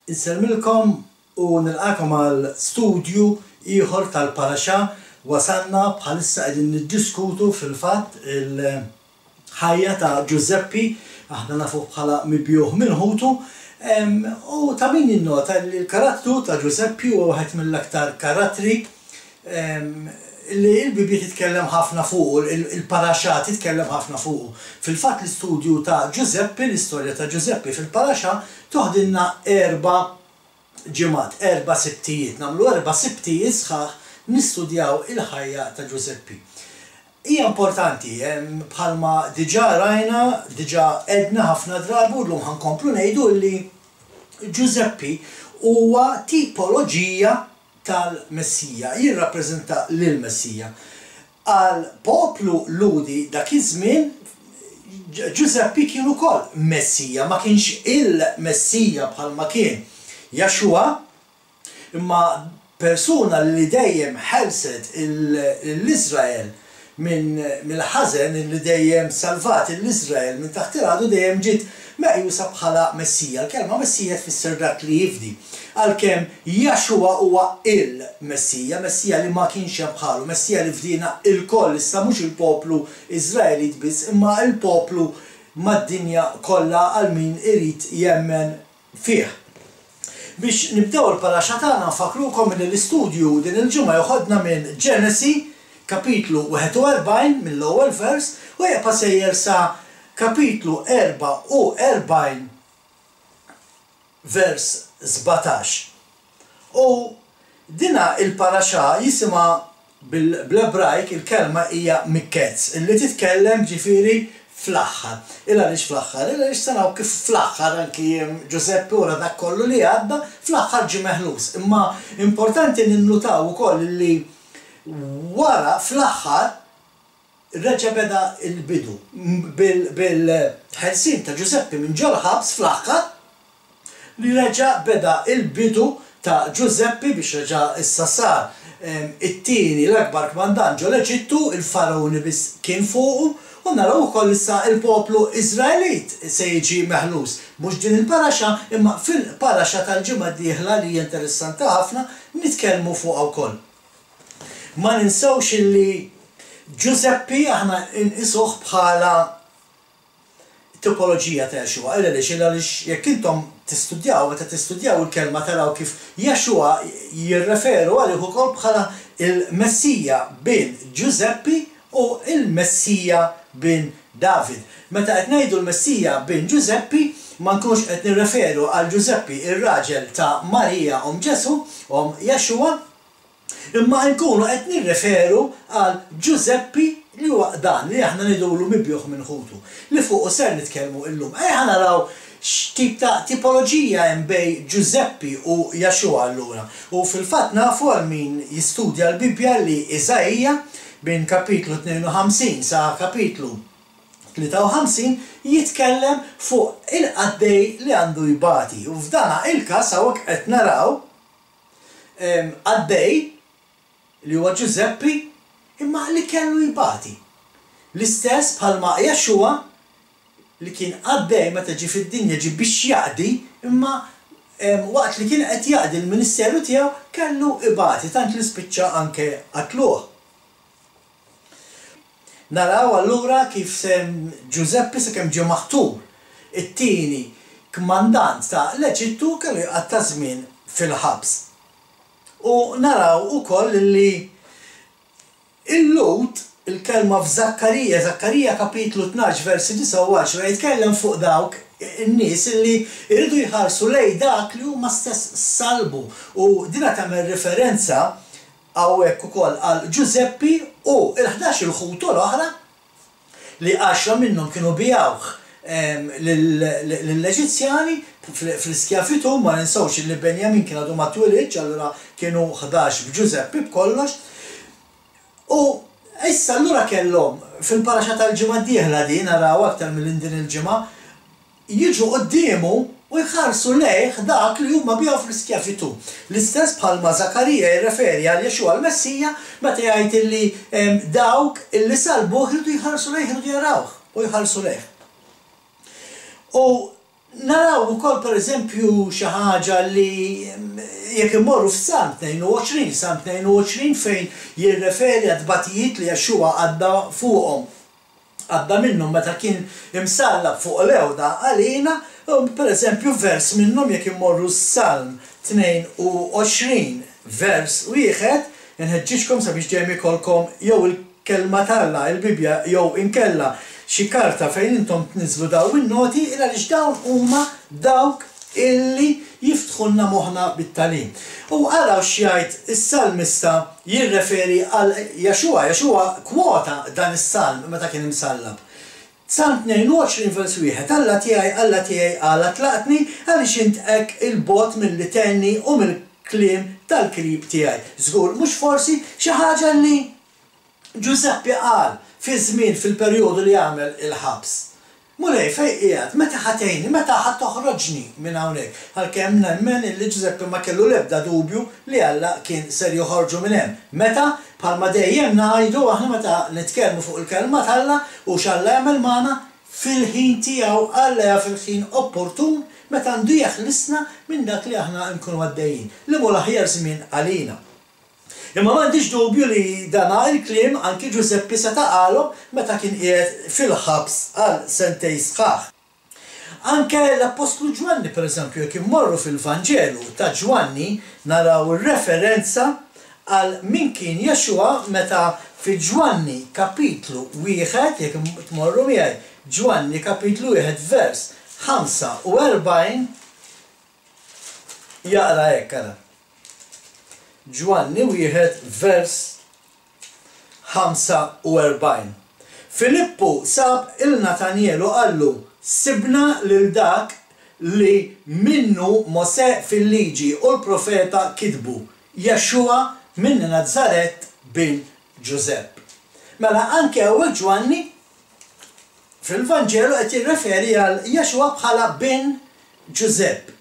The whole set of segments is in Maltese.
Insellmilkom u nilqagħkom għal studju ieħor tal-Parasha. Wasalna bħalissa qegħdin niddiskutu fil-fatt il-ħajja ta' Ġużeppi, aħna nafuh bħala mibjugħ minn ħutu, u ta' min jinnota li l-karattru ta' Ġużeppi huwa wieħed mill-aktar karattri li l-Bibbja titkellem ħafna fuqu, il-Parasha titkellem ħafna fuqu. Fil-fatt l-istudju ta' Ġużeppi, l-istorja ta' Ġużeppi fil-Parasha toħdilna erba' ġimgħat, erba' Sibtijiet. Nagħmlu erba' Sibtijiet sħaħ nistudjaw il-ħajja ta' Ġużeppi. Hija importanti, bħalma diġà rajna, diġà għedna ħafna drabi u llum ħa nkomplu ngħidu li Ġużeppi huwa tipoloġija tal-Messija, jirrappreżenta lill-Messija. Għall-poplu Lhudi dak iż-żmien, Ġużeppi kien ukoll Messija, ma kienx il-Messija bħalma kien Jaxuwa, imma persuna li dejjem ħelset lil Iżrael minn mill-ħażen, li dejjem salvat lil Iżrael minn taħt il-għadu dejjem ġiet meqjusa bħala Messija. Il-kelma Messija tfisser dak li jifdi. Għalkemm Jaxuwa huwa il-Messija, Messija li ma kienx hemm bħalu, Messija li fdiena lkoll issa mhux il-poplu Iżraelit biss imma l-poplu mad-dinja kollha għal min irid jemmen fih. Biex nibdew il-paraxa tagħna nfakkrukom li l-istudju din il-ġimgħa joħodna minn Ġenesi kapitlu 41 mill-ewwel vers u jibqa' sejjer sa kapitlu 44 vers 17. U dina il-parasha jisimha bl-Ebrajk il-kelma hija Miketz, illi titkellem ġifieri fl-aħħar. Il għaliex fl-aħħar? Il għaliex se naraw kif fl-aħħar anki Ġużeppi wara dak kollu li għadda, fl-aħħar ġie meħlus. Imma importanti ninnutaw ukoll illi wara fl-aħħar reġa' beda l-bidu bil-ħelsien ta' Ġużeppi minn ġol-ħabs fl-aħħar li reġa' beda l-bidu ta' Ġużeppi biex reġa' issa sar it-tieni l-akbar kmandant ġol-Eġittu, il-Fargħuni biss kien fuqu, u naraw ukoll issa l-poplu Iżraelit se jiġi meħlus, mhux din il-paraxa imma fil-paraxa tal-ġimgħa d-dieħla li hija interessanti ħafna nitkellmu fuqha wkoll. Ma ninsewx illi Ġużeppi aħna nqisuh bħala tipoloġija ta' Yeshua. Il għaliex? Il għaliex jekk intom tistudjaw, meta tistudjaw il-kelma taraw kif Yeshua jirreferu għalih ukoll bħala l-Messija bin Ġużeppi u l-Messija bin David. Meta qed ngħidu l-Messija bin Ġużeppi, ma nkunux qed nirreferu għal Ġużeppi ir-raġel ta' Marija omm Ġesù, omm Yeshua, Imma nkunu qed nirreferu għal Ġużeppi li huwa dan li aħna ngħidulu mibjugħ minn ħutu, li fuqu ser nitkellmu illum. Ejja ħa naraw x'tip ta' tipoloġija hemm bejn Ġużeppi u Jaxuwa allura. U fil-fatt nafu għal min jistudja l-Bibbja li Iżaija minn kapitlu 52 sa kapitlu 53 jitkellem fuq il-qaddej li għandu jbati. U f'dana il-każ hawnhekk qed naraw qaddej, li huwa Ġużeppi, imma li kellu jbati. L-istess bħalma Yeshua, li kien qaddej meta ġie fid-dinja ġie biex jaqdi, imma waqt li kien qed jaqdi l-ministeru tiegħu kellu jbati tant li spiċċa anke qatluh. Naraw allura kif Ġużeppi sakemm ġie maħtur it-tieni kmandant ta' l-Eġittu kellu jqatta' żmien fil-ħabs. U naraw ukoll li l-Lhud, il-kelma f'Żakkarija, Żakkarija kapitlu 12 versi 9 u 10 jitkellem fuq dawk in-nies li jridu jħarsu lejn dak li huma stess sallbu u dina tagħmel riferenza Hawnhekk ukoll għal Ġużeppi u l-ħdax-il ħutu l-oħra, li għaxra minnhom kienu biegħuh lill-Eġizzjani fl-iskjavitù, ma ninsewx li Benjamin kien għadu ma twilidx, allura kienu 11 b'Ġużeppi b'kollox. U issa allura kellhom, fil-paraxa tal-ġimgħa d-dieħla din, narawha aktar milli din il-ġimgħa, jiġu quddiemu u jħarsu lejh dak li huma biegħu fl-iskjavitù. L-istess bħalma Żakkarija jirreferi għal Yeshua l-Messija meta jgħid illi dawk illi sallbuh iridu jħarsu lejh, iridu jarawh u jħarsu lejh. U Naraw ukoll pereżempju xi ħaġa li jekk immorru f'Salm 22, Salm 22 fejn jirreferi għat-tbatijiet li Yeshua għadda fuqhom, għadda minnhom meta kien imsallab fuq l-għewda għalina, pereżempju vers minnhom jekk immorru Salm 22 vers wieħed, inħeġġiġkom sabiex dejjem ikollkom jew il Kelma t'Alla, il-Bibbja, jew inkella xi karta fejn intom tniżżlu dawn in-noti, il għaliex dawn huma dawk illi jiftħulna moħħna bit-tagħlim. U araw x'jgħid is-salmista jirreferi għal Yeshua, Yeshua kwota dan is-salm meta kien imsallab. Salm 22 vers 1, Alla tiegħi, Alla tiegħi għala tlaqtni, għaliex int hekk 'il bogħod milli tgħinni u mill-kliem tal-krib tiegħi. Żgur mhux forsi xi ħaġa li Ġużeppi qal fiż-żmien fil-perjodu li għamel il-ħabs. Mulej, fejn qiegħed? Meta ħa tgħinni? Meta ħa toħroġni minn hawnhekk? Għalkemm nemmen illi Ġużeppi ma kellu l-ebda dubju li Alla kien ser joħorġu minn hemm. Meta? Bħalma dejjem ngħidu aħna meta nitkellmu fuq il-Kelma t'Alla u x'Alla jagħmel magħna, fil-ħin tiegħu Alla jaf il-ħin opportun meta għandu jeħlisna minn dak li aħna nkunu għaddejjin, li mhu l-aħjar żmien għalina. Imma m'għandix dubju li dana il-kliem anki Ġużeppi seta' qalhom meta kien qiegħed fil-ħabs għal sentejn sħaħ. Anke l-appostlu Ġwanni, per eżempju, jekk immorru fil-Vanġelu ta' Ġwanni naraw referenza għal min kien Yeshua meta fi Ġwanni kapitlu wieħed, jekk tmorru miegħi, Ġwanni kapitlu wieħed vers 45, jaqra hekk, ara. Ġwanni wieħed vers 45. Filippu sab 'il Natanjel u qallu, Sibna lil dak li minnu Mosè fil-Liġi u l-Profeta kitbu, Yeshua minn Nazaret bin Ġużepp. Mela anke hawnhekk Ġwanni fil-Vanġelu qed jirreferi għal Yeshua bħala bin Ġużepp.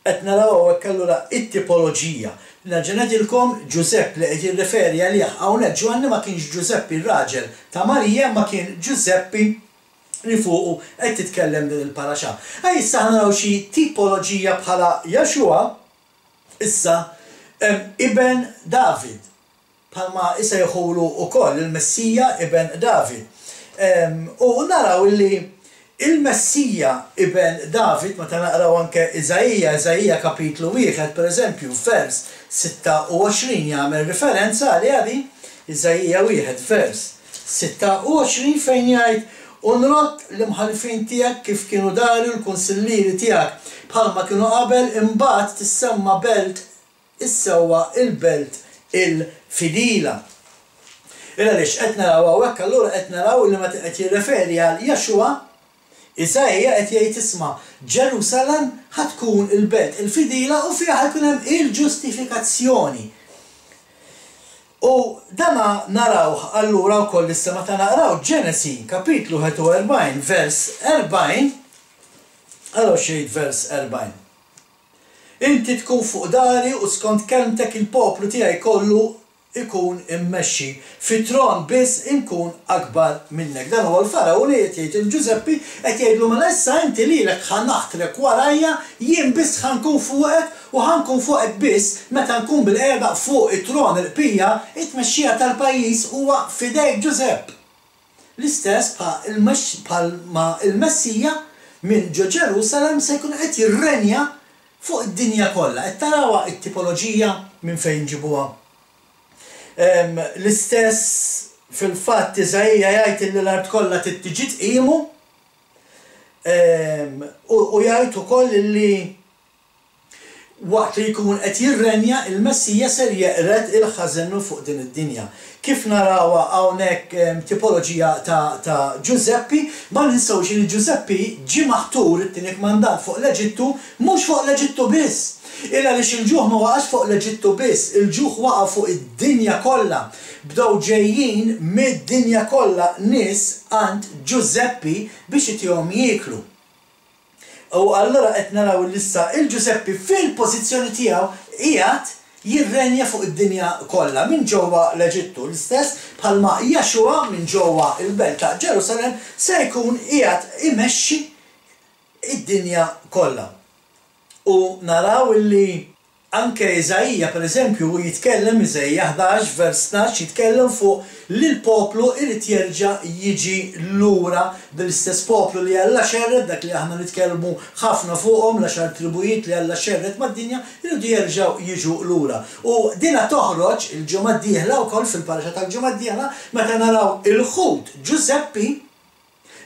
Qed naraw hawnhekk allura it-tipoloġija. Nerġa' ngħidilkom, Ġużepp li qed jirreferi għalih hawnhekk Ġwanni ma kienx Ġużeppi r-raġel ta' Marija imma kien Ġużeppi li fuqu qed titkellem din il-paraxa. Ejja issa ħa naraw xi tipoloġija bħala Yeshua issa iben David. bħalma jsejħulu wkoll il-Messija iben David. U naraw li il-Messija iben David, meta naqraw anke Iżaija, Iżaija kapitlu wieħed pereżempju, vers 26 jagħmel riferenza għaliha din, Iżaija wieħed vers 26 fejn jgħid, U nrodd l-imħallfin tiegħek kif kienu dari u l-kunsillieri tiegħek bħalma kienu qabel, imbagħad tissemma belt is-sewwa il-belt il-fidila. Il għaliex qed naraw hawnhekk allura qed naraw li meta qed jirreferi għal Yeshua, Isaija qed jgħid isma' Ġerusalemm ħa tkun il-belt il-fidila u fiha ħa jkun hemm il-ġustifikazzjoni. U dana narawh allura wkoll issa meta naqraw Ġenesi kapitlu 41 vers 40, araw x'jgħid vers 40. Inti tkun fuq dari u skont kelmtek il-poplu tiegħi kollu jkun immexxi. Fit-tron biss inkun akbar minnek. Dan huwa l-Fargħun li qed jgħid lil Ġużeppi, qed jgħidlu mela issa inti lilek ħa naħtrek warajja, jien biss ħa nkun fuqek u ħa nkun fuqek biss meta nkun bilqiegħda fuq it-tron il-qbija, it-tmexxija tal-pajjiż huwa f'idejk Ġużepp. L-istess bħal ma l-Messija minn ġo Ġerusalemm se jkun qed jirrenja fuq id-dinja kollha. Qed tarawha t-tipoloġija minn fejn ġibuha? L-istess fil-fatt Iżaija jgħid illi l-art kollha trid tiġi tqimu u jgħid ukoll illi Waqt li jkun qed jirrenja, il-Messija ser jeqred il-ħażen minn fuq din id-dinja. Kif narawha hawnhekk tipoloġija ta' ta' Ġużeppi, ma ninsewx li Ġużeppi ġie maħtur it-tieni kmandant fuq l-Eġittu, mhux fuq l-Eġittu biss! Il għaliex il-ġuħ ma waqax fuq l-Eġittu biss, il-ġuħ waqa' fuq id-dinja kollha. Bdew ġejjin mid-dinja kollha nies għand Ġużeppi biex itihom jieklu. U allura qed naraw li issa il-Ġużeppi fil-pożizzjoni tiegħu qiegħed jirrenja fuq id-dinja kollha minn ġewwa l-Eġittu, l-istess bħalma Yeshua minn ġewwa l-belt ta' Ġerusalemm se jkun qiegħed imexxi. id-dinja kollha. U naraw illi anke Iżaija, per eżempju, hu jitkellem, Iżaija 11, vers 12, jitkellem fuq li l-poplu irid jerġa' jiġi lura, l-istess poplu li Alla xerred, dak li aħna nitkellmu ħafna fuqhom, l-għaxar tribujiet li Alla xerred mad-dinja, iridu jerġgħu jiġu lura. U dinha toħroġ il-ġimgħa d-dieħla wkoll fil-paraxa tal-ġimgħa d-dieħla meta naraw il-ħut Ġużeppi,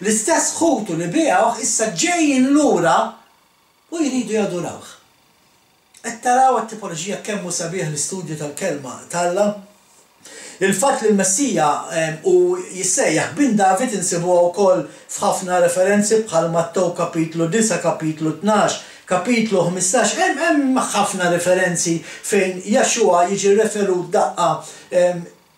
l-istess ħutu li biegħuh issa ġejjin lura u jridu jadurawh. Qed taraw għat-tipoloġija kemm hu sabiħ l-istudju tal-Kelma t'Alla? Il-fatt li l-Messija hu jissejjaħ bin David insibuha wkoll f'ħafna referenzi bħal Mattew kapitlu 9, kapitlu 12, kapitlu 15. Hemm hemm ħafna referenzi fejn Yeshua jiġi referut daqqa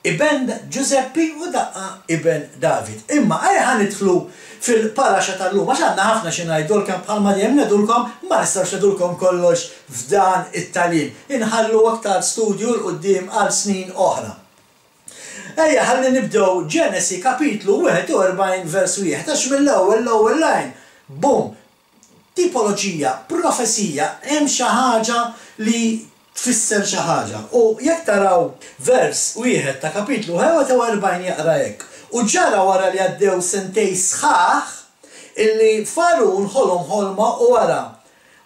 Iben Ġużeppi u daqqa iben David. Imma ejja ħa nidħlu fil-paraxa tal-lum, għax għandna ħafna xi ngħidu, għalkemm bħalma dejjem ngħidulkom, ma nistgħux ngħidulkom kollox f'dan it-tagħlim. Inħallu aktar studju 'l quddiem għal snin oħra. Ejja ħalli nibdew Ġenesi kapitlu 41 vers wieħed, għax mill-ewwel l-ewwel line, bum, tipoloġija, profezija, hemm xi ħaġa li tfisser xi ħaġa. U jekk taraw vers wieħed ta' kapitlu 41 jaqra hekk, U ġara wara li għaddew sentejn sħaħ illi Fargħun ħolom ħolma u ara,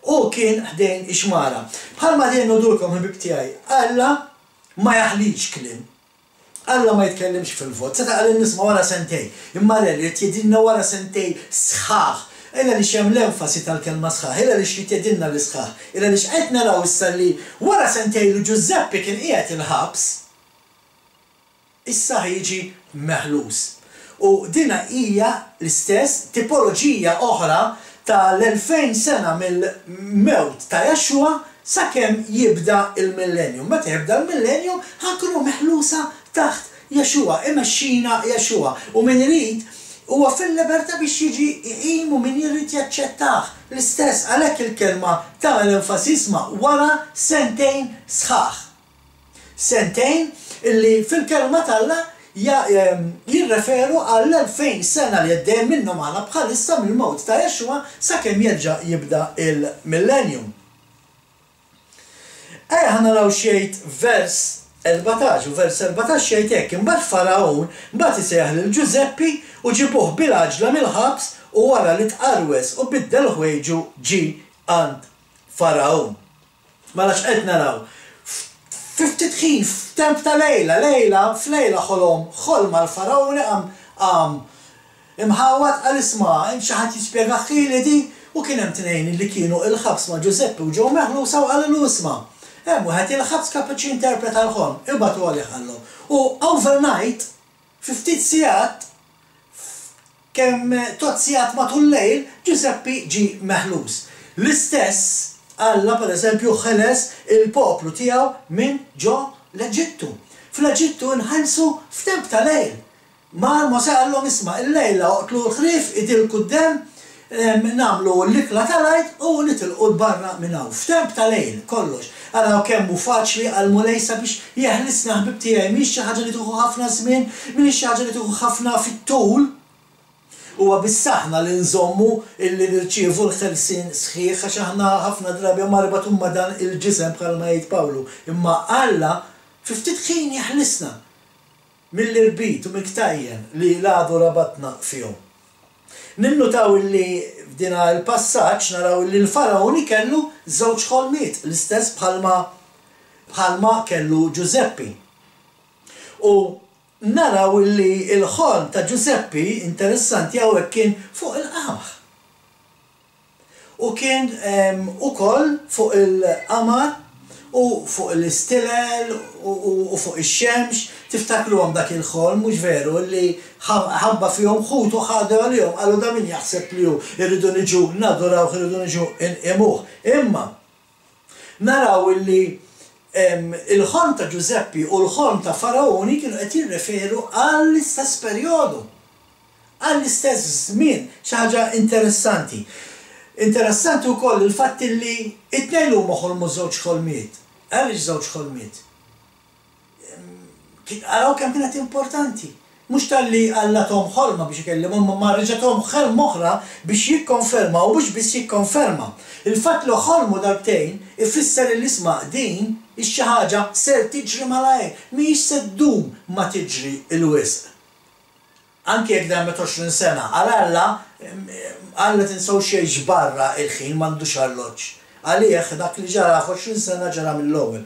hu kien ħdejn ix-xmara. Bħalma dejjem ngħidulkom ħbieb tiegħi, Alla ma jaħlix kliem. Alla ma jitkellimx fil-vot. Seta' qal nisma' wara sentejn. Imma le, ried jgħidilna wara sentejn sħaħ. Il għaliex hemm l-enfasi tal-kelma sħaħ, il għaliex ried jgħidilna li sħaħ. Il għaliex qed naraw issa li wara sentejn li Ġużeppi kien qiegħed il-ħabs, issa ħa jiġi meħlus. U dina hija l-istess tipoloġija oħra ta' l-2000 sena mill-mewt ta' Yeshua sakemm jibda l-Millennium. Meta jibda l-Millennium ħa nkunu meħlusa taħt Yeshua, imexxina Yeshua. U min irid huwa fil-libertà biex jiġi jqim u min irid jaċċettah l-istess. Għalhekk il-kelma tagħmel enfasi isma' wara sentejn sħaħ. Sentejn illi fil-Kelma t'Alla jirreferu għall-2000 sena li għaddejjin minnhom aħna bħalissa mill-mewt ta' Yeshua sakemm jerġa' jibda l-Millennium. Ejja ħa naraw x'jgħid vers 14, u vers 14 jgħid hekk, Imbagħad Fargħun bagħat isejjaħ lil Ġużeppi u ġibuh bil-għaġla mill-ħabs u wara li tqarwes u biddel ħwejġu ġie għand Fargħun. Mela x'qed naraw? Fi ftit ħin, f'temp ta' lejla, lejla, f'lejla ħolom, ħolma l-Fargħuni qam, qam imħawwad, qal isma', hemm xi ħadd jispjegahieli din? U kien hemm tnejn li kienu il-ħabs ma' Ġużeppi u ġew meħlusa u qalulu isma', hemm wieħed il-ħabs kapaċi jinterpreta l-ħolm, ibagħtu għalih qallhom. U overnight, fi ftit sigħat, Kemm tgħodd sigħat matul lejl, Ġużeppi ġie meħlus. L-istess Alla, per eżempju, ħeles il-poplu tiegħu minn ġo l-Eġittu. Fl-Eġittu nħelsu f'temp ta' lejl. Mar Mosè qallhom, Isma', illejla oqtlu l-ħrief, idilku d-demm, nagħmlu l-ikla tal-Għid u nitilqu 'l barra minn hawn. F'temp ta' lejl, kollox. Araw kemm hu faċli għall-Mulej sabiex jeħlisna, ħbieb tiegħi. Mhijiex xi ħaġa li tieħu ħafna żmien, mhijiex xi ħaġa li tieħu ħafna fit-tul. Huwa biss aħna li nżommu illi nirċievu l-ħelsien sħiħ għax aħna ħafna drabi marbatun ma' dan il-ġisem bħalma jgħid Pawlu. Imma Alla fi ftit ħin jeħlisna mill-irbit u mill-ktajjen li l-għadu rabatna fihom. Ninnutaw illi f'dina l-passaġġ naraw illi l-Fargħuni kellu żewġ ħolmiet, l-istess bħalma bħalma kellu Ġużeppi. U naraw illi l-ħolm ta' Ġużeppi, interessanti hawnhekk kien fuq il-qamħ. U kien ukoll fuq il-qamar u fuq l-istilel u fuq ix-xemx. Tiftakruhom dak il-ħolm, mhux veru, li ħabba fihom ħutu ħadu għalihom, qalu da min jaħseb li hu, irridu niġu nadurawh, irridu niġu nqimuh. Imma naraw illi il-ħolm ta' Ġużeppi u l-ħolm ta' Fargħuni kienu qed jirreferu għall-istess perjodu. Għall-istess żmien, xi ħaġa interessanti. Interessanti wkoll il-fatt illi t-tnejn li huma ħolmu żewġ ħolmiet. Għaliex żewġ ħolmiet? Araw kemm kienet importanti. Mhux talli Alla tahom ħolma biex ikellimhom imma reġa' tahom ħelma oħra biex jikkonferma u mhux biss jikkonferma. Il-fatt li ħolmu darbtejn ifisser illi isma' din ix-xi ħaġa ser tiġri malajr, mhijiex se ddum ma tiġri l-wisq. Anki jekk damet 20 sena, għal Alla, Alla tinsewx jgħix barra l-ħin, m'għandux arloġġ. Għalih dak li ġara f'għoxrin sena ġara mill-ewwel.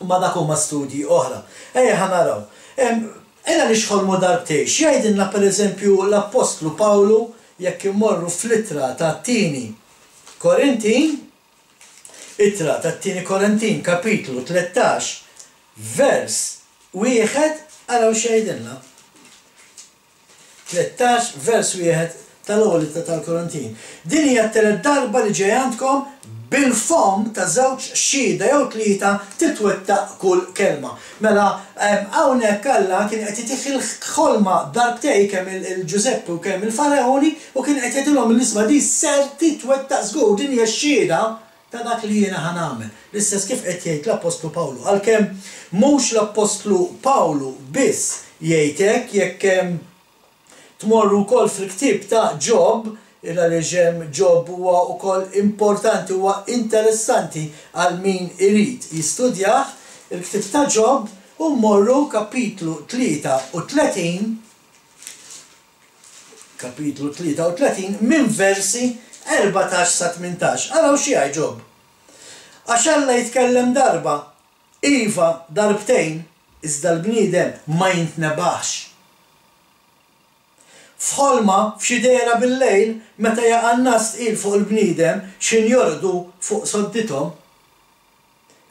Imma dak huma studji oħra. Ejja ħa naraw. Ejja għaliex ħolmu darbtejn. X'jgħidilna pereżempju l-Appostlu Pawlu jekk immorru fl-ittra tat-Tieni Korintin, ittra tat-Tieni Korintin kapitlu 13 vers wieħed, araw x'jgħidilna. 13, vers wieħed tal-ewwel ittra tal-Korintin. Din hija t-telet darba li ġej għandkom bil-fomm ta' żewġ xhieda jew tlieta titwettaq kull kelma. Mela, hawnhekk Alla kien qed itih il-ħolma darbtejn kemm il-Ġużeppi u kemm il-Fargħuni u kien qed jgħidilhom l-isma' din ser titwettaq żgur, din hija x-xhieda ta' dak li jiena ħa nagħmel. L-istess kif qed jgħid l-Appostlu Pawlu. Għalkemm mhux l-Appostlu Pawlu biss jgħid hekk, jekk tmorru wkoll fil-ktieb ta' Ġob, il għaliex hemm Ġob huwa wkoll importanti, huwa interessanti għal min irid jistudjah, il-ktieb ta' Ġob, u mmorru kapitlu 33, Kapitlu 33, minn versi 14 sa 18. Araw xi jgħid Ġob. Għax Alla jitkellem darba, iva, darbtejn, iżda l-bniedem ma jintnebaħx. F'ħolma, f'xi dehra bil-lejl, meta jaqa' n-ngħas tqil fuq il-bniedem, x'ħin jorqdu fuq soddithom,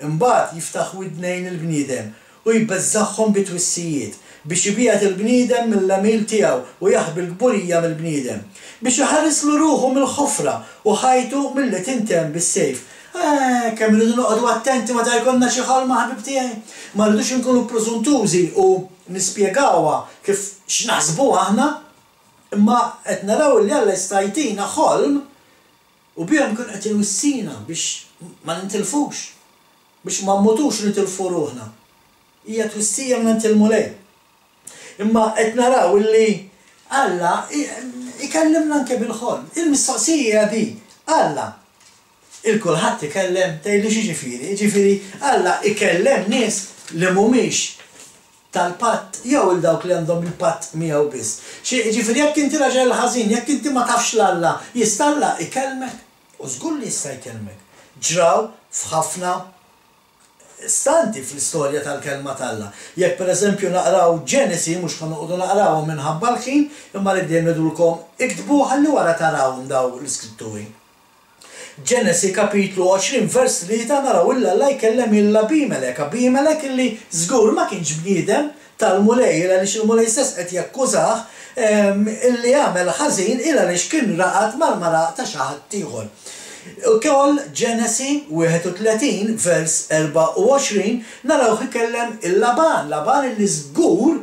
Imbagħad jiftaħ widnejn il-bniedem u jbeżżagħhom bi twissijiet, biex ibiegħed il-bniedem mill-għemil tiegħu u jaħbi l-kburija mill-bniedem, biex iħarislu ruħu mill-ħofra u ħajtu milli tintemm bis-sejf. Eh, kemm irridu noqogħdu attenti meta jkollna xi ħolma, ħabib tiegħi! Ma rridux inkunu prużuntużi u nispjegawha kif x'naħsbu aħna, imma qed naraw li Alla jista' jtina ħolm U bihom ikun qed iwissina biex ma nintilfux, biex ma mmutux u nitilfu ruħna. Hija twissija mingħand il-Mulej. Imma qed naraw illi Alla ikellimna anke bil-ħolm. Il-mistoqsija hija din, Alla 'il kulħadd ikellem? Tgħidli x'jiġifieri? Jiġifieri Alla ikellem nies li mhumiex tal-patt jew 'il dawk li għandhom il-patt miegħu biss. Xi, jiġifieri jekk inti raġel ħażin, jekk inti ma tafx 'l Alla, jista' Alla jkellmek? U żgur li jista' jkellmek. Ġraw f'ħafna istanti fl-istorja tal-Kelma t'Alla. Jekk per eżempju naqraw Ġenesi, mhux ħa noqogħdu naqrawhom minħabba l-ħin, imma rrid dejjem ngħidulkom iktbu ħalli wara tarawhom dawn l-iskritturi. Ġenesi kapitlu 20 vers 3 naraw 'il Alla jkellem 'il Abimelek, Abimelek illi żgur ma kienx bniedem tal-Mulej il għaliex il-Mulej stess qed jakkużah illi għamel ħażin il għaliex kien raqad mal-mara ta' xi ħadd ieħor. Ukoll Ġenesi 31 vers 24 narawh ikellem 'il Laban, Laban illi żgur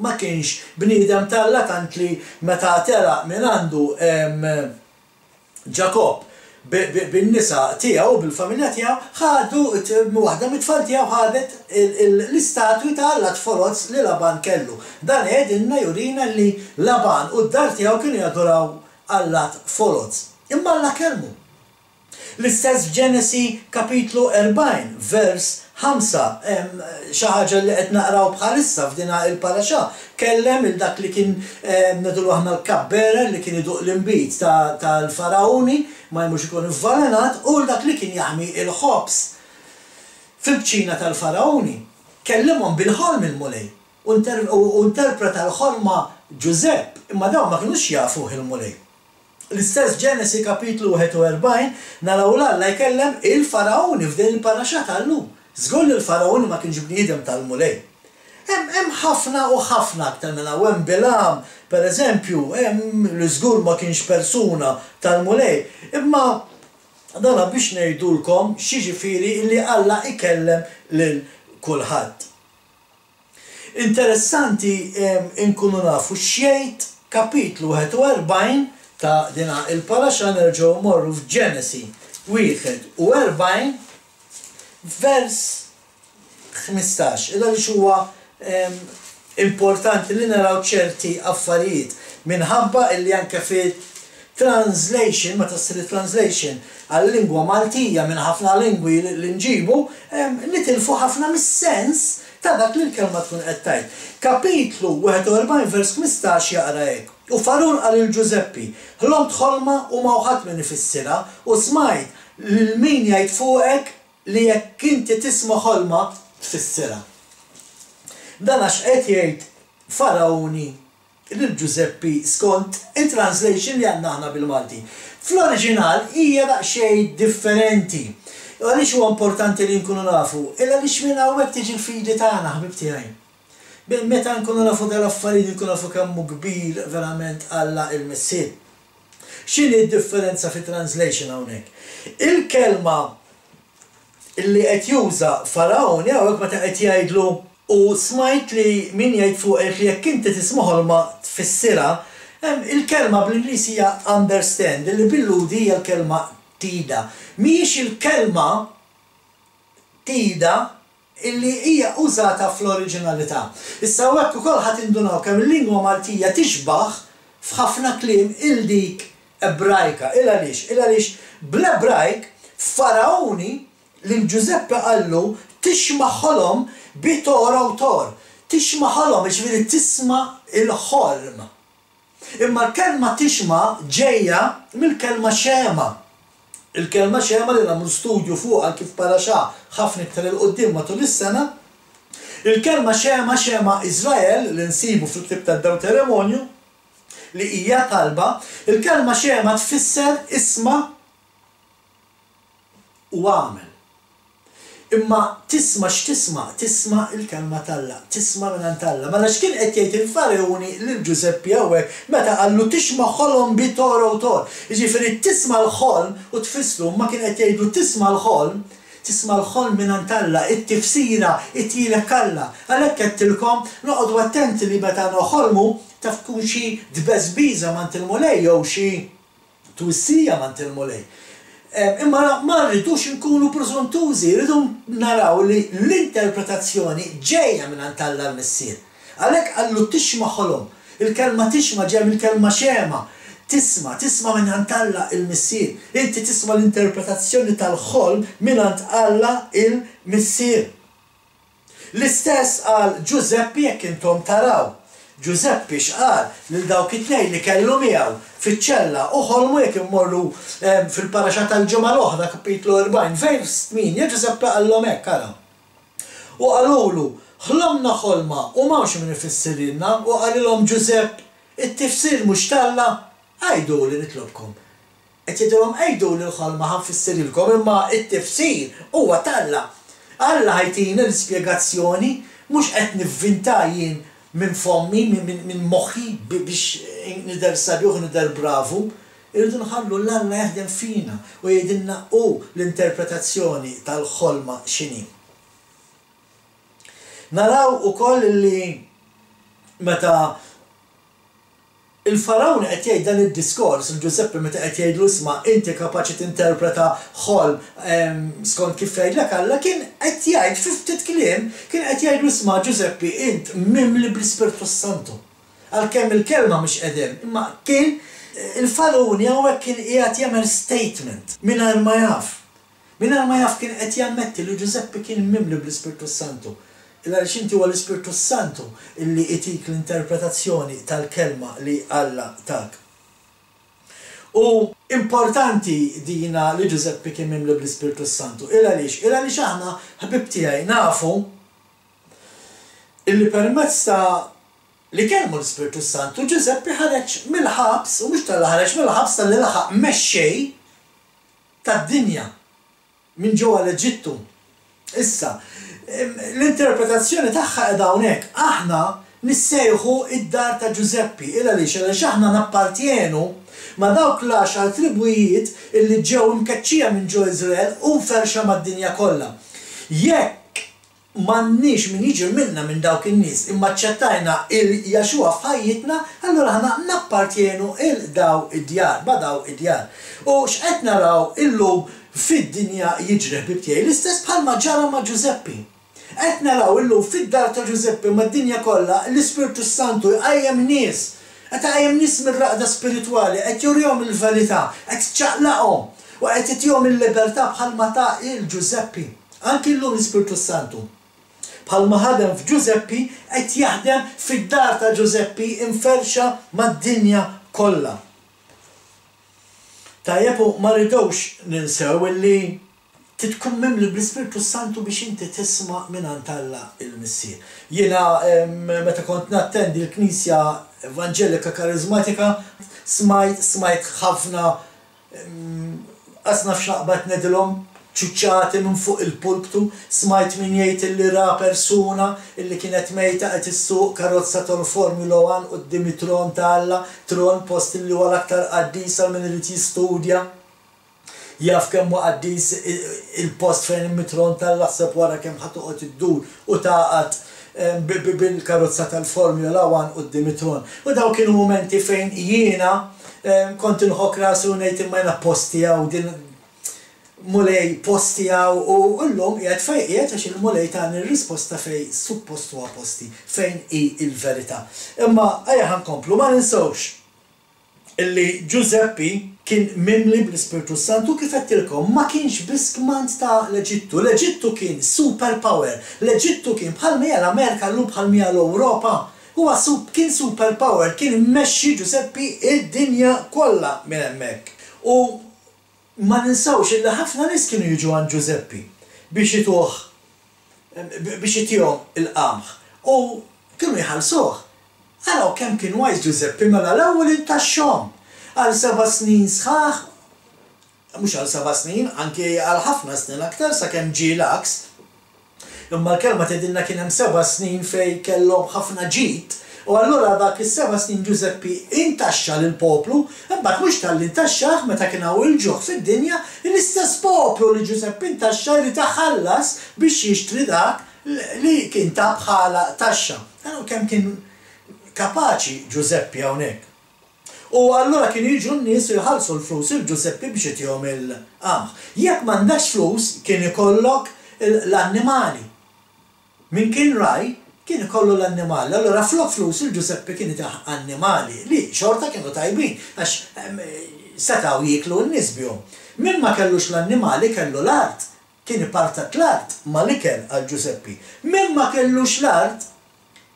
ma kienx bniedem t'Alla tant li meta telaq minn għandu Ġakobb bin-nisa tiegħu u bil-familja tiegħu ħadu, waħda mit-tfal tiegħu ħadet l-istatwi ta' allat foloz li Laban kellu. Dan jgħidilna, jurina li Laban u d-dar tiegħu kienu jaduraw allat foloz. Imma Alla kellmu. L-istess f'Ġenesi kapitlu 40, vers 5, xi ħaġa li qed naqraw bħalissa f'dina il-paraxà, kellem 'il dak li kien ngħidulu aħna l-cupbearer li kien iduq l-inbid tal-Fargħuni ma jmurx ikun ivvalenat u 'l dak li kien jaħmi l-ħobż fil-kċina tal-Fargħuni. Kellimhom bil-ħolm il-Mulej u interpreta l-ħolma Ġużepp, imma dawn ma kinux jafuh il-Mulej. L-istess f'Ġenesi kapitlu 41 naraw 'l Alla jkellem il-Fargħuni f'din il-paraxà tal-lum. Żgur li l-Fargħuni ma kienx bniedem tal-Mulej. Hemm hemm ħafna u ħafna aktar minn hawn. Hemm Bilgħam, per eżempju, hemm li żgur ma kienx persuna tal-Mulej. Imma dana biex ngħidulkom x'jiġifieri li Alla ikellem lil kulħadd. Interessanti nkunu nafu x'jgħid kapitlu 41 ta' dina il-paraxa, nerġgħu mmorru f'Ġenesi 41 vers 15, il għaliex huwa Importanti li naraw ċerti affarijiet minħabba illi anke fit-translation, meta ssir it-translation għal-lingwa Maltija minn ħafna lingwi li nġibu, nitilfu ħafna mis-sens ta' dak li l-kelma tkun qed tgħid. Kapitlu 41 vers 15 jaqra hekk, U Fargħun qal lil Ġużeppi, Ħlomt ħolma u m'hawn ħadd min ifissirha, u smajt lil min jgħid fuqek li jekk inti tisma' ħolma tfissirha. Dan għax qed jgħid Fargħuni lil Ġużeppi skont it-translation li għandna aħna bil-Malti. Fl-oriġinal hija daqsxejn differenti. U għaliex huwa importanti li nkunu nafu? Il għaliex minn hawnhekk tiġi l-fidi tagħna, ħbieb tiegħi. Meta nkunu nafu dal-affarijiet inkunu nafu kemm hu kbir verament Alla il-Missier. X'inhi d-differenza fit-translation hawnhekk? Il-kelma li qed juża Fargħun hawnhekk meta qed jgħidlu u smajt li min jgħid fuqek li jekk inti tisma' ħolma tfissirha, il-kelma bl-Ingliż hija understand, li bil-Lhudi hija l-kelma tida. Mhijiex il-kelma tida illi hija użata fl-oriġinalità. Issa hawnhekk ukoll ħa tindunaw kemm il-lingwa Maltija tixbah f'ħafna kliem 'il dik Ebrajka. Il għaliex? Il għaliex bl-Ebrajk Fargħuni lil Ġużeppi qallu tixma' ħolom bi tora u tor. Tixma' ħolom, jiġifieri tisma' l-ħolm. Imma l-kelma tixma' ġejja mill-kelma xema. Il-kelma xema li nagħmlu studju fuqha anki f'paraxà ħafna iktar 'il quddiem matul is-sena. Il-kelma xema, xema Iżrael, li nsibu fil-ktieb tad-Dewteremonju, li hija talba, il-kelma xema tfisser isma' u agħmel. Imma tisma' x'tisma'? Tisma' l-Kelma t'Alla, tisma' mingħand Alla. Mela x'kien qed jgħid il-Fargħuni lil Ġużeppi hawnhekk meta qallu tixma' ħolom bi tor u tor? Jiġifieri tisma' l-ħolm u tfissru, imma kien qed jgħidlu tisma' l-ħolm, tisma' l-ħolm mingħand Alla, it-tifsira ithielek Alla. Għalhekk għedtilkom noqogħdu attenti li meta noħolmu taf tkun xi tbeżbiża m'għand il-Mulej jew xi Twissija m'għand il-Mulej. Imma ma rridux inkunu prużuntużi, irridu naraw li l-interpretazzjoni ġejja mingħand Alla l-Missier. Għalhekk qallu tixma' ħolom. Il-kelma tixma' ġejja mill-kelma xema, tisma', tisma' mingħand Alla l-Missier. Inti tisma' l-interpretazzjoni tal-ħolm mingħand Alla l-Missier. L-istess qal Ġużeppi jekk intom taraw. Ġużeppi x'qal lil dawk it-tnejn li kellu miegħu fiċ-ċella u ħolmu jekk immorru fil-paraxa tal-ġimgħa l-oħra kapitlu 40 vers 8 Ġużeppi qallhom hekk ara. U qalulu, Ħlomna ħolma u m'hawnx min ifissirhielna u qalilhom Ġużepp, It-tifsir mhux t'Alla? Għiduli nitlobkom. Qed jgħidilhom għiduli l-ħolma ħa nfissirhielkom imma t-tifsir huwa t'Alla. Alla ħa jtina l-ispjegazzjoni mhux qed nivvinta jien minn fommi, minn moħħi biex nidher sabiħ u nidher bravu. Irridu nħallu 'l Alla jaħdem fina u jgħidilna hu l-interpretazzjoni tal-ħolma x'inhi. Naraw ukoll li meta Il-Fargħun qed jgħid dan id-diskors lil Ġużeppi meta qed jgħidlu isma' inti kapaċi tinterpreta ħolm skont kif jgħidlek Alla, kien qed jgħid fi ftit kliem, kien qed jgħidlu isma' Ġużeppi int mimli bl-Ispirtu s-Santu. Għalkemm il-kelma mhix qed hemm, imma kien il-Fargħuni hawnhekk kien qiegħed jagħmel statement mingħajr ma jaf. Mingħajr ma jaf kien qed jammetti li Ġużeppi kien mimli bl-Ispirtu s-Santu. Il għaliex inti huwa l-Ispirtu s-Santu illi itik l-interpretazzjoni tal-Kelma li Alla tak. U importanti dina li Ġużeppi kien mimli bl-Ispirtu s-Santu. Il għaliex? Il għaliex aħna, ħbieb tiegħi, nafu illi permezz ta' li kellmu l-Ispirtu s-Santu, Ġużeppi ħareġ mill-ħabs, u mhux talli ħareġ mill-ħabs talli laħaq mexxej tad-dinja minn ġewwa l-Eġittu. Issa, l-interpretazzjoni tagħha qiegħda hawnhekk. Aħna nissejħu d-dar ta' Ġużeppi. Il għaliex? Għaliex aħna nappartjenu ma' dawk l-għaxar tribwijiet illi ġew imkeċċija minn ġo Iżrael u mferrxa mad-dinja kollha. Jekk M'għandniex min jiġi minna minn dawk in-nies imma aċċettajna 'il Yahshua f'ħajjitna, allura aħna nappartjenu 'il daw id-djar, ma' daw id-djar. U x'qed naraw illum fid-dinja jiġri ħbieb tiegħi? L-istess bħalma ġara ma' Ġużeppi. Qed naraw illum fid-dar ta' Ġużeppi mad-dinja kollha l-Ispirtu s-Santu jqajjem nies. Qed iqajjem nies mir-raqda spiritwali, qed jurihom il-verità, qed iċaqlaqhom u qed itihom il-libertà bħalma ta 'l Ġużeppi. Anki llum l-Ispirtu s-Santu, bħalma ħadem f'Ġużeppi, qed jaħdem fid-dar ta' Ġużeppi imferrxa mad-dinja kollha. Tajjeb u ma rridux ninsew illi Trid tkun mimli bl-Ispirtu s-Santu biex inti tisma' mingħand Alla l-Missier. Jiena meta kont nattendi l-Knisja Evanġelika Kariżmatika smajt smajt ħafna qas naf x'naqbad ngħidilhom ċuċċati minn fuq il-pulptu, smajt min jgħid illi ra persuna illi kienet mejta qed issuq karozza tal-Formula One quddiem it-tron ta' Alla, tron post illi huwa l-aktar qaddis għal min irid jistudja. Jaf kemm hu qaddis il-post fejn hemm it-tron t'Alla aħseb wara kemm ħa toqgħod iddur u tagħqad bil-karozza tal-Formula One quddiem it-tron. U dawn kienu mumenti fejn jiena kont inħokk rasi u ngħid imma jiena posti hawn din Mulej posti hawn u llum qiegħed fejn qiegħed għax il-Mulej tani r-risposta fejn suppost huwa posti, fejn hi l-verità. Imma ejja ħa nkomplu, ma ninsewx Illi Ġużeppi kien mimli bl-Ispirtu s-Santu, kif għedtilkom, ma kienx biss kmand ta' l-Eġittu. L-Eġittu kien super power. L-Eġittu kien bħalma hija l-Amerika llum bħalma hija l-Ewropa. Huwa kien super power, kien imexxi Ġużeppi d-dinja kollha minn hemmhekk. U ma ninsewx illi ħafna nies kienu jiġu għand Ġużeppi biex ituh biex itihom il-qamħ u kienu jħallsuh. Araw kemm kien wise Ġużeppi mela l-ewwel intaxxhom għal seba' snin sħaħ, mhux għal seba' snin, anki għal ħafna snin aktar sakemm ġie l-għaks. Imma l-kelma tgħidilna kien hemm seba' snin fejn kellhom ħafna ġid, u allura dak is-seba' snin Ġużeppi intaxxa lill-poplu, imbagħad mhux talli intaxxah meta kien hawn il-ġuħ fid-dinja, l-istess poplu li Ġużeppi intaxxa jrid iħallas biex jixtri dak li kien ta bħala taxxa. Araw kemm kien kapaċi Ġużeppi hawnhekk. U allura kienu jiġu n-nies u jħallsu l-flus lil Ġużeppi biex itihom il-qamħ. Jekk m'għandekx flus kien ikollok l-annimali. Min kien ragħaj kien ikollu l-annimali. Allura flok flus lil Ġużeppi kien itih annimali li xorta kienu tajbin għax setgħu jieklu n-nies bihom. Min ma kellux l-annimali kellu l-art. Kien ipartat l-art mal-ikel għal Ġużeppi. Min ma kellux l-art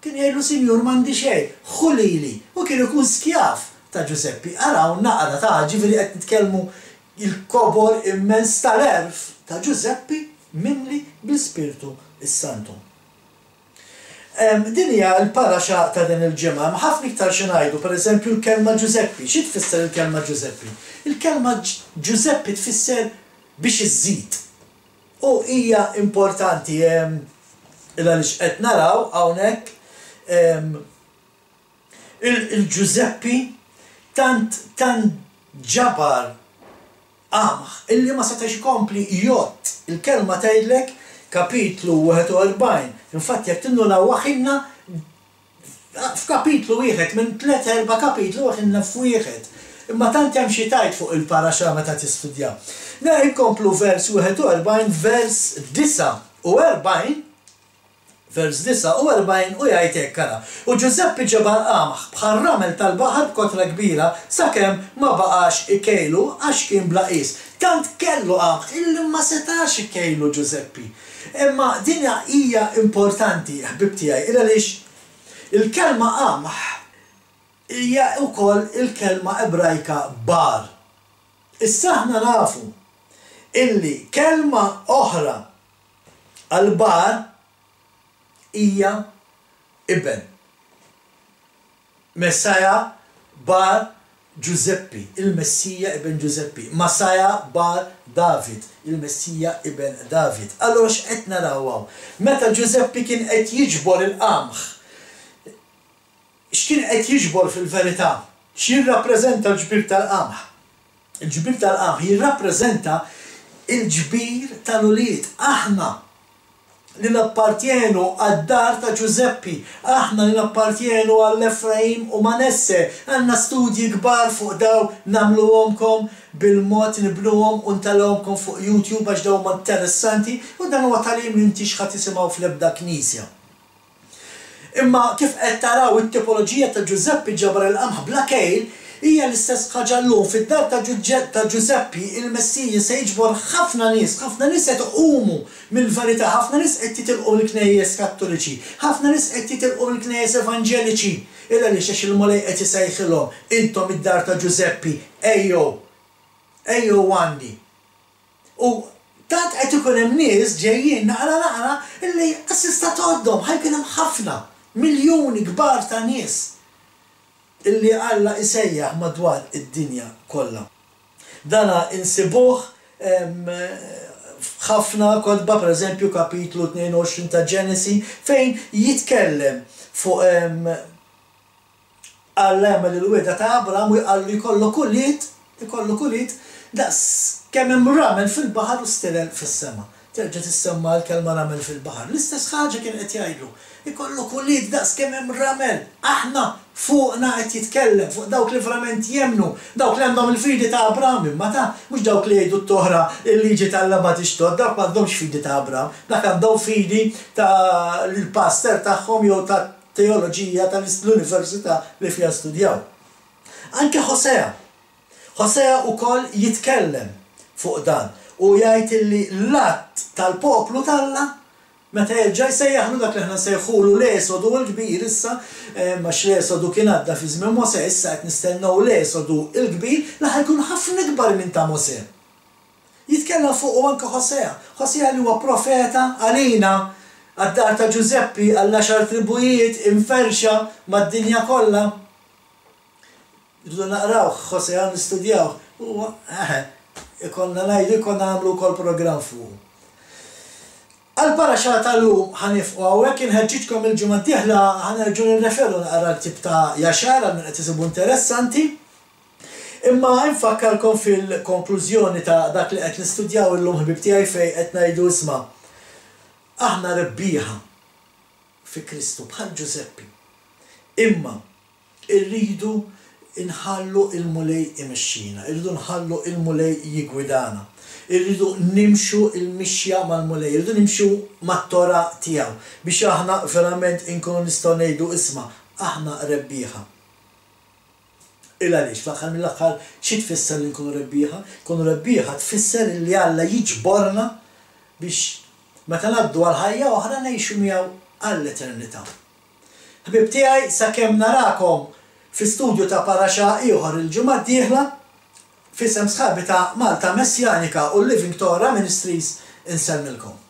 Kien jgħidlu, Sinjur, m'għandi xejn, ħu lili. U kien ikun skjav ta' Ġużeppi. Araw naqra ta' ġifieri qed nitkellmu l-kobor immens tal-għerf ta' Ġużeppi mimli bl-Ispirtu s-Santu. Din hija l-paraxa ta' din il-ġimgħa. Hemm ħafna iktar xi ngħidu, pereżempju l-kelma Ġużeppi. Xi tfisser il-kelma Ġużeppi? Il-kelma Ġużeppi tfisser biex iżżid. U hija importanti il għaliex qed naraw hawnhekk il-Ġużeppi tant tant ġabar qamħ illi ma setax ikompli jgħodd. Il-kelma tgħidlek kapitlu 41. Infatti jekk tindunaw waħilna F'kapitlu wieħed, minn tliet erba' kapitli waħilna f'wieħed. Imma tant hemm xi tgħid fuq il-paraxa meta tistudja. Mela inkomplu vers 41, vers 49, vers 49 u jgħid hekk ara. U Ġużeppi ġabar qamħ bħar-ramel tal-baħar b'kotra kbira sakemm ma baqax ikejlu għax kien bla qies. Tant kellu qamħ illi ma setax ikejlu Ġużeppi. Imma din hija importanti, ħbieb tiegħi, il għaliex il-kelma qamħ hija wkoll il-kelma Ebrajka bar. Issa aħna nafu illi kelma oħra għal bar hija iben. Messiah bar Ġużeppi, il-Messija iben Ġużeppi. Masiah bar David, il-Messija iben David. Allura x'qed naraw hawn? Meta Ġużeppi kien qed jiġbor il-qamħ, x'kien qed jiġbor fil-verità? X'jirrappreżenta l-ġbir tal-qamħ? Il-ġbir tal-qamħ jirrappreżenta l-ġbir tal-ulied. Aħna. li nappartjenu għad-dar ta' Ġużeppi, aħna li nappartjenu għal Efraim u Manesse, għandna studji kbar fuq daw nagħmluhomkom bil-mod nibnuhom u ntellgħuhomkom fuq YouTube għax dawn huma interessanti u dan huwa tagħlim li intix ħa tisimgħu fl-ebda knisja. Imma kif qed taraw it-tipoloġija ta' Ġużeppi ġabar il-qamħ bla kejl hija l-istess ħaġa llum. Fid-dar ta' Ġużeppi il-Messija se jiġbor ħafna nies, ħafna nies qed iqumu mill-verità, ħafna nies qed jitilqu mill-knejjes Kattoliċi, ħafna nies qed jitilqu mill-knejjes Evanġeliċi. Il għaliex? Għax il-Mulej qed isejħilhom, intom id-dar ta' Ġużeppi, ejjew, ejjew għandi. U tant qed ikun hemm nies ġejjin naqra naqra illi qas tista' tgħoddhom, ħa jkun hemm ħafna, miljuni kbar ta' nies illi Alla isejjaħ madwar id-dinja kollha. Dana insibuh f'ħafna kotba, per eżempju kapitlu 22 ta' Ġenesi, fejn jitkellem fuq Alla jagħmel il-wegħda ta' Abram u jqallu jkollok ulied, ikollok ulied daqs kemm hemm ramel fil-baħar u stilel fis-sema. Terġa' tissemma l-kelma ramel fil-baħar. L-istess ħaġa kien qed jgħidlu. Ikollok ulied daqs kemm hemm ramel. Aħna fuqna qed jitkellem, fuq dawk li verament jemmnu, dawk li għandhom il-fidi ta' Abram, imma ta' mhux dawk li jgħidu t-Torah, il-liġi t'Alla ma tixtgħod, dawk m'għandhomx fidi ta' Abram, dak għandhom fidi ta' l-pastor tagħhom jew ta' teoloġija tal-università li fiha studjaw. Anke Hosea. Hosea wkoll jitkellem fuq dan u jgħid illi l-att tal-poplu t'Alla meta jerġa' jsejjaħlu dak li aħna nsejħulu l-Esodu l-kbir issa, għax l-Esodu kien għadda fi żmien Mosè, issa qed nistennew l-Esodu l-kbir li ħa jkun ħafna ikbar minn ta' Mosè. Jitkellem fuqu anke Hosea. Hosea li huwa profeta għalina, għad-dar ta' Ġużeppi, għall-għaxar tribujiet imferrxa mad-dinja kollha. Irridu naqrawh Hosea, nistudjawh. Huwa, eħe, ikollna ngħidu, ikollna nagħmlu wkoll programm fuqu. Għall-paraxa tal-lum ħa niefqu hawnhekk, inħeġġiġkom il-ġimgħa d-dieħla ħa nerġgħu nirreferu naqra l-ktieb ta' Yashar għal min qed isibu interessanti. Imma infakkarkom fil-konklużjoni ta' dak li qed nistudjaw illum ħbieb tiegħi fejn qed ngħidu isma' aħna rebbieħa fi Kristu bħal Ġużeppi. Imma rridu nħallu l-Mulej imexxina, irridu nħallu l-Mulej jiggwidana. Irridu nimxu l-mixja mal-Mulej, irridu nimxu mat-Torah tiegħu biex aħna verament inkunu nistgħu ngħidu isma' aħna rebbieħa. Il għaliex, fl-aħħar mill-aħħar, xi tfisser li nkunu rebbieħa? Nkunu rebbieħa tfisser li Alla jiġborna biex meta ngħaddu għal ħajja oħra ngħixu miegħu għall-eternità. Ħbieb tiegħi, sakemm narakom fi studju ta' paraxa ieħor il-ġimgħa d-dieħla, f'isem sħabi ta' Malta Messjanika u Living Torah Ministries insellmilkom.